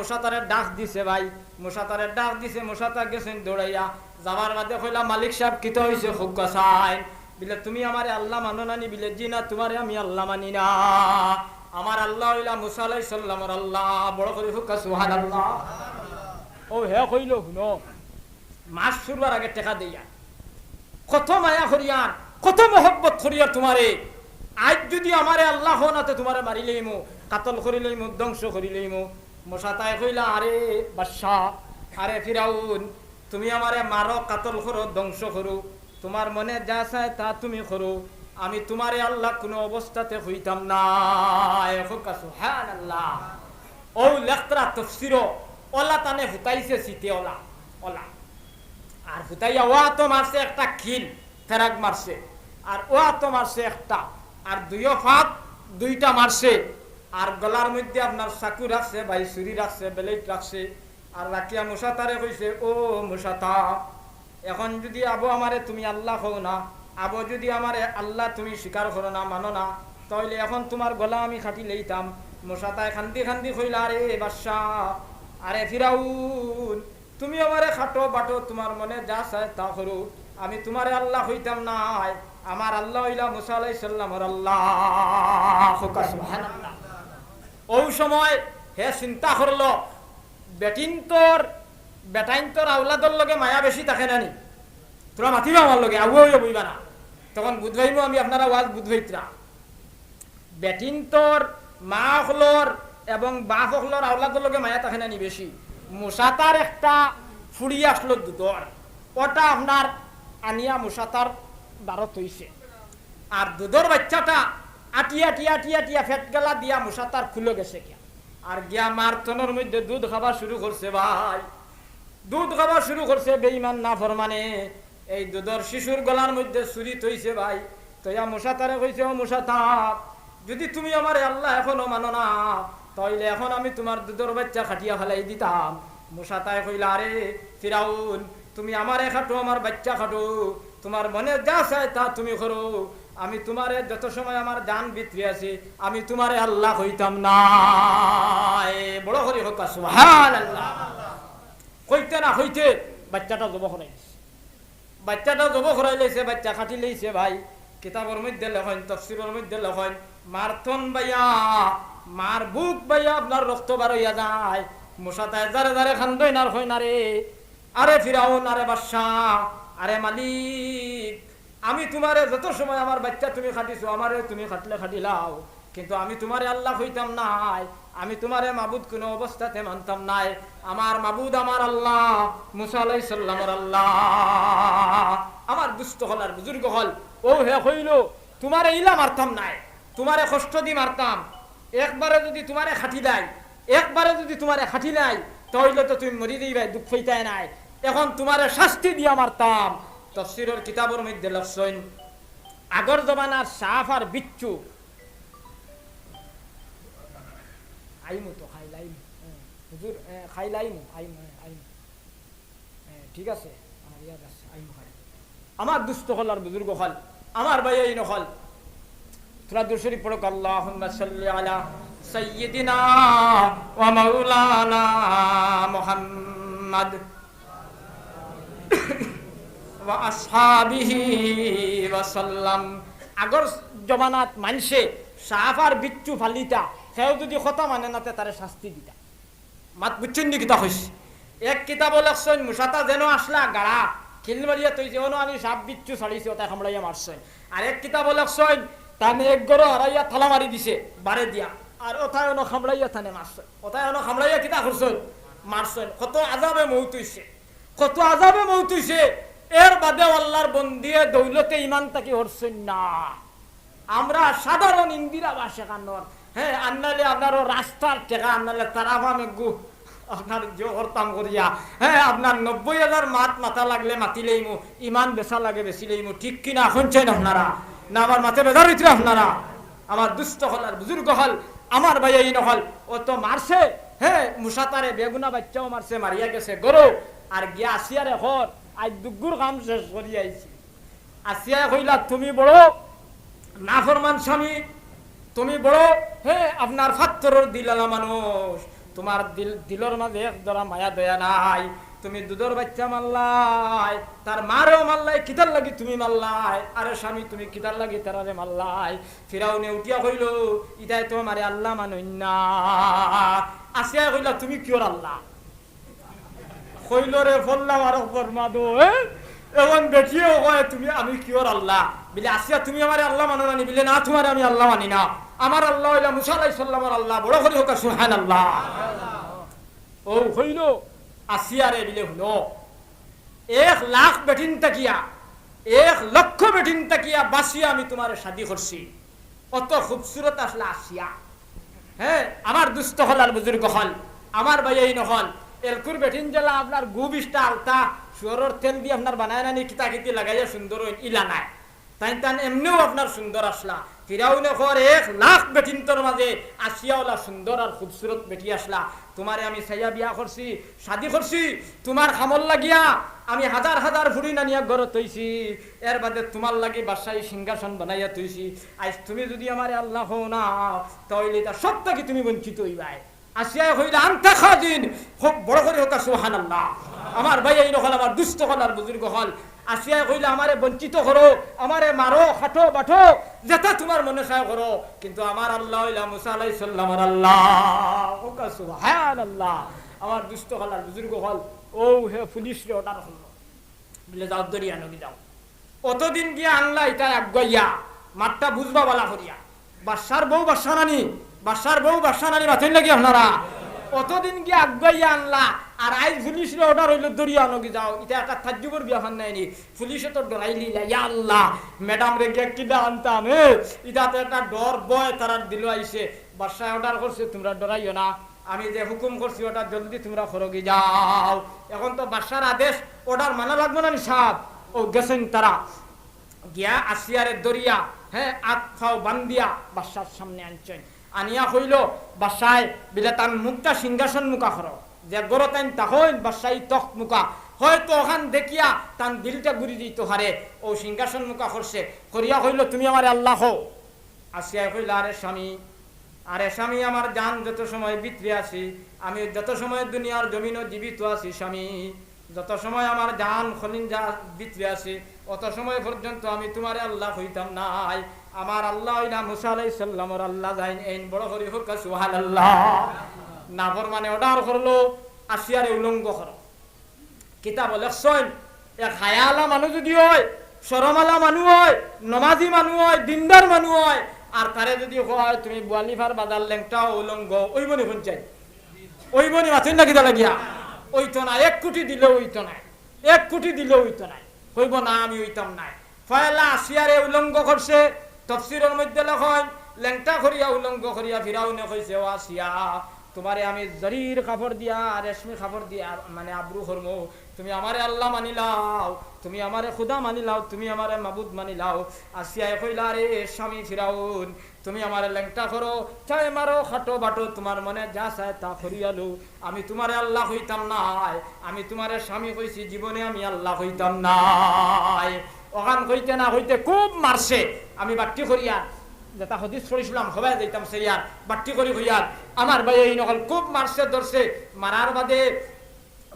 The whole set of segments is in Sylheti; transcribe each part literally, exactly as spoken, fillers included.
মুসাতারে ডাক দিছে ভাই, মুসাতারে ডাক দিছে, মুসাতা গেছইন দৌড়াইয়া। যাওয়ার বাদে কইলা, "মালিক সাব, কিতা অইছে? কউক্কা চাইন।" বিলে, "তুমি আমারে আল্লাহ মানো না নি?" বিলে, "জি না, তুমারে আমি আল্লাহ মানি না। আমার আল্লাহ অইলা মুসা আলাইহিস সালামর আল্লাহ।" বড় করি কউক্কা সুবহানাল্লাহ। অউ হে কইলো, "হুনো, মাছ ছুড়বার আগে টেকা দেইয়ার, কত মায়া করিয়ার, কত মহব্বত করিয়ার তুমারে। আইজ যুদি আমারে আল্লাহ কও না, তে তুমারে মারিলাইমু, কাতল করিলাইমু, ধ্বংস করিলাইমু।" মুসাতায় কইলা, "আরে বাদশা, আরে ফিরাউন, তুমি আমারে মারো, কাতল করো, ধ্বংস করো, তুমার মনে যা চায় তা তুমি করো, আমি তুমারে আল্লাহ কুনু অবস্থাতে কইতাম নায়।" কউক্কা সুবহানাল্লাহ। অউ লেখরা তফসিরো, অলা তানে ফুতাইছে চিতে অলা, অলা। আর ফুতাইয়া অউ আতো মারছে একটা খিল, ফেরাক মারছে, আর অউ আতো মারছে একটা, আর দুইও ফাত দুইটা মারছে, আর গলার মধ্যে আপনার চাকু রাখছে, ভাই ছুরি রাখছে, blade রাখছে, আর রাখিয়া মুসাতারে কইছে, "ও মুসাতা, এখন যুদি আবো আমারে তুমি আল্লাহ কও না, আবো যুদি আমারে আল্লাহ তুমি স্বীকার করো না, মানো না, তাইলে এখন তুমার গলা আমি কাটি লইতাম।" মুসাতায় কান্দি কান্দি কইলা, "আরে বাদশা, আরে ফিরাউন, তুমি আমারে কাটো বাটো, তুমার মনে যা চায় তা করো, আমি তুমারে আল্লাহ কইতাম নায়, আমার আল্লাহ অইলা মুসা আলাইহিস সালামর আল্লাহ।" কউক্কা সুবহানাল্লাহ। অউ সময় হে চিন্তা করলো, বেটিন্তর, বেটাইন্তর আওলাদর লগে মায়া বেশি থাকে না নি? তুমরা মাতিবা আমার লগে, আউয়া অইয়া বইবা না। তখন বুঝবাইমু আমি আপনারা ওয়াজ বুঝবাইতরা। বেটিন্তর মা অকলর এবং বাপ অকলর আওলাদর লগে মায়া থাকে না নি বেশি? মুসাতার একটা ফুড়ি আসলো দুধর, অটা আপনার আনিয়া মুসাতার দারত অইছে। আর দুধর বাইচ্চাটা আটিয়া, আটিয়া, আটিয়া, আটিয়া ফেট গালা দিয়া মুসাতার কুলো গেছে গিয়া। আর গিয়া মার থনর মধ্যে দুধ খাওয়া শুরু করছে ভাই। দুধ খাওয়া শুরু করছে বেঈমান নাফরমানে। এই দুধর শিশুর গলার মধ্যে ছুরি থইছে ভাই। থইয়া মুসাতারে কইছে, "ও মুসাতা, যুদি তুমি আমারে আল্লাহ এখনো মানো না, তাইলে এখন আমি তুমার দুধর বাইচ্চা কাটিয়া ফালাই দিতাম।" মুসাতায় কইলা, "আরে ফিরাউন, তুমি আমারে কাটো, আমার বাইচ্চা কাটো, তুমার মনে যা চায় তা তুমি করো, আমি তুমারে যত সময় আমার জান ভিতরে আছে, আমি তুমারে আল্লাহ কইতাম নায়।" বড় করি কউক্কা সুবহানাল্লাহ। কইতে না কইতে বাইচ্চাটা জবো করাই দিছে। বাইচ্চাটা জবো করাই লইছে, বাইচ্চা কাটি লইছে ভাই। কিতাবর মধ্যে লেখইন, তফসিরর মধ্যে লেখইন, মার থন বাইয়া, মার বুক বাইয়া আপনার রক্ত বার অইয়া যায়। মুসাতায় জারে জারে কান্দইন আর কইন, "আরে, আরে ফিরাউন, আরে বাদশা, আরে মালিক, আমি তুমারে যত সময় আমার বাইচ্চা তুমি কাটিছো, আমারে তুমি কাটলে কাটিলাও, কিন্তু আমি তুমারে আল্লাহ কইতাম নায়, আমি তুমারে মাবুদ কুনু অবস্থাতে মানতাম নায়। আমার মাবুদ আমার আল্লাহ, মুসা আলাইহিস সালামর আল্লাহ।" আমার দুস্ত অকল আর বুজুর্গ অকল, অউ হে কইলো, "তুমারে ইলা মারতাম নায়, তুমারে কষ্ট দি মারতাম, একবারে যুদি তুমারে কাটিলাই, একবারে যুদি তুমারে কাটিলাই, তাইলে তো তুমি মরি যাইবায়, দুখ পাইতায় নায়। এখন তুমারে শাস্তি দিয়া মারতাম।" তফসিরর কিতাবর মধ্যে লেখছইন, আগর জমানার সাপ আর বিচ্ছু, আইমু তো খাইলাইমু, হ্যাঁ, হুজুর, হ্যাঁ, খাইলাইমু, আইমু, হ্যাঁ, আইমু। হ্যাঁ, ঠিক আছে, আমার ইয়াদ আছে, আইমু খাই। আমার দুস্ত অকল আর বুজুর্গ অকল, আমার ভাইয়াইন অকল, থুড়া দুরুদ শরিফ পড়উক, "আল্লাহুম্মা সাল্লি আলা সাইয়্যিদিনা ওয়া মাওলানা মুহাম্মাদ ওয়া আসহাবিহি ওয়া সাল্লাম।" আগর জমানাত মানষে সাপ আর বিচ্ছু ফালিতা, কেউ যুদি কথা মানে না, তে তারে শাস্তি দিতা। মাত বুঝছইন নি কিতা কইছি? এক কিতাবো লেখছইন, মুসাতা যেনো আছলা গাড়া, খিল মারিয়া থইছে, অনো আনি সাপ বিচ্ছু ছাড়িছে, অতায় কামড়াইয়া মারছইন। আর এক কিতাবো লেখছইন, তানে এক ঘরো হারাইয়া তালা মারি দিছে, বারে দিয়া। আর অতায় অনো কামড়াইয়া তানে মারছইন। অতায় অনো কামড়াইয়া কিতা করছইন? মারছইন। কত আজাবে মউত অইছে, কত আজাবে মউত অইছে। এর বাদেও আল্লার বন্দিয়ে দৌলতে ইমান থাকি হরছইন না। আমরা সাধারণ ইন্দিরা বাসে কান্দর। হ্যাঁ, আন্নালে আপনারও রাস্তার টেকা, আন্নালে তারা ফামে গু, আপনার যে করতাম করিয়া, হ্যাঁ, আপনার নব্বই হাজার মাত মাতা লাগলে মাতিলাইমু, ইমান বেচা লাগে বেচিলাইমু, ঠিক কিনা? কইন চাইন আপনারা? না আমার মাতে বেজার অইতরা আপনারা? আমার দুস্ত অকল আর বুজুর্গ অকল, আমার ভাইয়াইন অকল, অতো মারছে, হ্যাঁ, মুসাতারে বেগুনা বাইচ্চাও মারছে, মারিয়া গেছে ঘরো, আর গিয়া আসিয়ারে কর, আইজ দুগ্গুর কাম শেষ করি আইছি। আসিয়ায় কইলা, "তুমি বড় নাফরমান স্বামী, তুমি বড়, হে, আপনার ফাত্তরর দিলআলা মানুষ, তুমার দিল, দিলর মাজে এক জরা মায়া দয়া নাই। তুমি দুধর বাইচ্চা মারলায়, তার মারেও মারলায়, কিতার লাগি তুমি মারলায়? আরে স্বামী, তুমি কিতার লাগি তারারে মারলায়? ফিরাউনে উঠিয়া কইলো, "ইতায় তো আমারে আল্লা মানইন না।" আসিয়ায় কইলা, "তুমি কিওর আল্লা?" কইলো, "রে ফল্লা মারো ফরমাদো, এ? এখন বেটিয়েও কয়, তুমি, আমি কিওর আল্লা?" বিলে, "আসিয়া, তুমি আমারে আল্লা মানো না নি?" বিলে, "না, তুমারে আমি আল্লা মানি না। আমার আল্লা অইলা মুসা আলাইহিস সালামর আল্লা।" বড় করি কউক্কা সুবহানাল্লাহ। অউ কইলো, আসিয়ারে বিলে, "হুনো, এক লাখ বেটিন থাকিয়া, এক লক্ষ বেটিন থাকিয়া বাছিয়া আমি তুমারে শাদি করছি।" অত খুবসুরত আছলা আসিয়া। হে, আমার দুস্ত অকল আর বুজুর্গ অকল, আমার ভাইয়াইন অকল, এলকুর বেটিন যেলা আপনার গু বিশটা আলতা, শুয়রর তেল দি আপনার বানায় না নি, কিতা কিতি লাগাইয়া সুন্দর অইন, ইলা নায়। তাইন তান এমনেউ আপনার সুন্দর আছলা। ফিরাউনে কর এক লাখ বেটিন্তর মাজে আসিয়া অলা সুন্দর আর খুবসুরত বেটি আছলা। তুমারে আমি চাইয়া বিয়া করছি, শাদি করছি, তুমার কামর লাগিয়া আমি হাজার হাজার ফুড়িন আনিয়া ঘরো থইছি। এর বাদে তুমার লাগি বাদশাহী সিংহাসন বানাইয়া থইছি। আইজ তুমি যুদি আমারে আল্লা কও না, তা অইলে ইতা সব থাকি তুমি বঞ্চিত অইবায়। আসিয়ায় কইলা, "আনতা খাজিন।" খুব বড় করি কউক্কা সুবহানাল্লাহ। আমার ভাইয়াইন অকল, আমার দুস্ত অকল আর বুজুর্গ অকল, আসিয়ায় কইলা, "আমারে বঞ্চিত করো, আমারে মারো, কাটো, বাটো, যেতা তুমার মনে চায় করো, কিন্তু আমার আল্লা অইলা মুসা আলাইহিস সালামর আল্লা।" কউক্কা সুবহানাল্লাহ। আমার দুস্ত অকল আর বুজুর্গ অকল, অউ হে পুলিশরে অর্ডার করলো, বিলে, "যাও, ধরিয়া আনোগি যাও।" অতদিন গিয়া আনলা, ইতায় আগুয়াইয়া, মাতটা বুজবা বালা করিয়া। বাদশার বউ বাদশা নানি, বাদশার বউ বাদশা নানি, মাতইন লাগি আপনারা। অতদিন গিয়া আগুয়াইয়া আনলা, আর আইজ পুলিশরে অর্ডার অইলো, "ধরিয়া আনোগি যাও।" ইতা একটা তাজ্জুবর বেপার নায় নি? পুলিশে তো ডরাইলিলা, ইয়া আল্লা, ম্যাডামরে গিয়া কিলা আনতাম, এ? ইতা তো একটা ডর ভয় তারার দিলো আইছে। বাদশায় অর্ডার করছে, "তুমরা ডরাইও না, আমি যে হুকুম করছি অটা জলদি তুমরা করোগি যাও।" এখন তো বাদশার আদেশ, অর্ডার মানা লাগবো না নি সাব? অউ গেছইন তারা। গিয়া আসিয়ারে ধরিয়া, হে, আত পাও বান্দিয়া বাদশার সামনে আনছইন। আনিয়া কইলো, বাদশায় বিলে, "তান মুখটা সিংহাসন মুখা করো।" যে ঘরো তাইন থাকইন, বাদশাহী তখত মুখা। হয়তো অখান দেখিয়া তান দিলটা ঘুরি দিতো পারে। অউ সিংহাসন মুখা করছে। করিয়া কইলো, "তুমি আমারে আল্লা কও।" আসিয়ায় কইলা, "আরে স্বামী, আরে স্বামী, আমার জান যত সময় ভিতরে আছি, আমি যত সময় দুনিয়ার জমিনো জীবিত আছি স্বামী, যত সময় আমার জান কলিজা ভিতরে আছে, অত সময় পর্যন্ত আমি তুমারে আল্লা কইতাম নায়। আমার আল্লা অইলা মুসা আলাইহিস সালামর আল্লা।" যাইন এইন বড় করি কউক্কা সুবহানাল্লাহ। নাফরমানে অর্ডার করলো, আসিয়ারে উলঙ্গ করো। কিতাবো লেখছইন, এক হায়াআলা মানুষ যুদি অয়, শরমআলা মানুষ অয়, নমাজি মানুষ অয়, দিনদার মানুষ অয়, আর তারে যুদি কয়, "তুমি বুয়ালিফার বাজার লেংটা উলঙ্গ", অইবো নি কইন চাই? অইবো নি, মাতইন না কিতা লাগিয়া? অইতো নায়, এক কুটি দিলেও অইতো নায়, এক কুটি দিলেও অইতো নায়। কইবো, "না, আমি অইতাম নায়।" পয়লা আসিয়ারে উলঙ্গ করছে, তফসিরর মধ্যে লেখইন, লেংটা করিয়া উলঙ্গ করিয়া ফিরাউনে কইছে, "ও আসিয়া, তুমারে আমি জরির কাপড় দিয়া, রেশমি কাপড় দিয়া, মানে, আবরু করমু, তুমি আমারে আল্লা মানিলাও, তুমি আমারে খুদা মানিলাও, তুমি আমারে মাবুদ মানিলাও।" আসিয়ায় কইলা, "আরে স্বামী ফিরাউন, তুমি আমারে লেংটা করো, চাই মারো, কাটো বাটো, তুমার মনে যা চায় তা করিয়া লও, আমি তুমারে আল্লা কইতাম নায়, আমি তুমারে স্বামী কইছি, জীবনে আমি আল্লা কইতাম নায়।" অখান কইতে না কইতে খুব মারছে, আমি বাট্টি করিয়ার, যেটা হাদিস পড়ছিলাম, হবায় যাইতাম সেইয়ার, বাট্টি করি কইয়ার, আমার ভাইয়াইন অকল খুব মারছে, ধরছে, মারার বাদে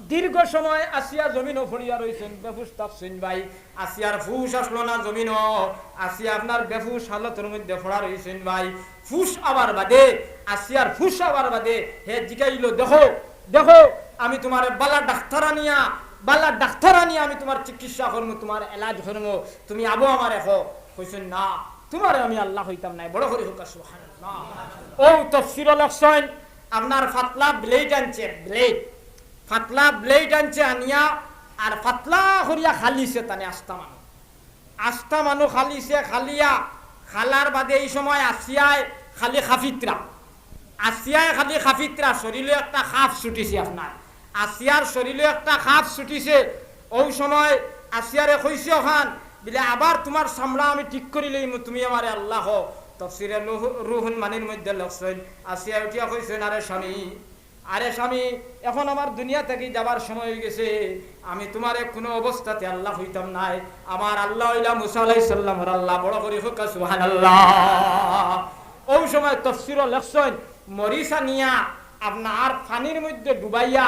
দীর্ঘ সময় আসিয়া জমিনো পড়িয়া রইছইন, বেহুশ থাকছইন ভাই। আসিয়ার হুশ আসলো না জমিনো, আসিয়া আপনার বেহুশ হালতর মধ্যে পড়া রইছইন ভাই। হুশ আওয়ার বাদে, আসিয়ার হুশ আওয়ার বাদে হে জিগাইলো, "দেখো, দেখো, আমি তুমারে বালা ডাক্তার আনিয়া, বালা ডাক্তার আনিয়া আমি তুমার চিকিৎসা করমু, তুমার এলাজ করমু, তুমি আবো আমারে কও।" কইছইন, "না, তুমারে আমি আল্লা কইতাম নায়।" বড় করি কউক্কা সুবহানাল্লাহ। অউ তফসিরো লেখছইন, আপনার পাতলা blade আনছে, blade, পাতলা blade আনছে আনিয়া, আর পাতলা করিয়া খালিছে তানে আস্তা মানু। আস্তা মানু খালিছে, খালিয়া, খালার বাদে ই সময় আসিয়ায় খালি খাফিতরা। আসিয়ায় খালি খাফিতরা, শরীলো একটা খাফ ছুটিছে আপনার। আসিয়ার শরীলো একটা খাফ ছুটিছে। অউ সময় আসিয়ারে কইছে অখান, বিলে, "আবার তুমার চামড়া আমি ঠিক করি লইমু, তুমি আমারে আল্লা কও।" তফসিরে রুহ-, রুহুল মানির মধ্যে লেখছইন, আসিয়ায় উঠিয়া কইছইন, "আরে স্বামী, আরে স্বামী, এখন আমার দুনিয়া থাকি যাবার সময় অইগেছে, আমি তুমারে কুনু অবস্থাতে আল্লা কইতাম নায়, আমার আল্লা অইলা মুসা আলাইহিস সালামর আল্লা।" বড় করি কউক্কা সুবহানাল্লাহ। অউ সময় তফসিরো লেখছইন, মরিচ আনিয়া, আপনার পানির মধ্যে ডুবাইয়া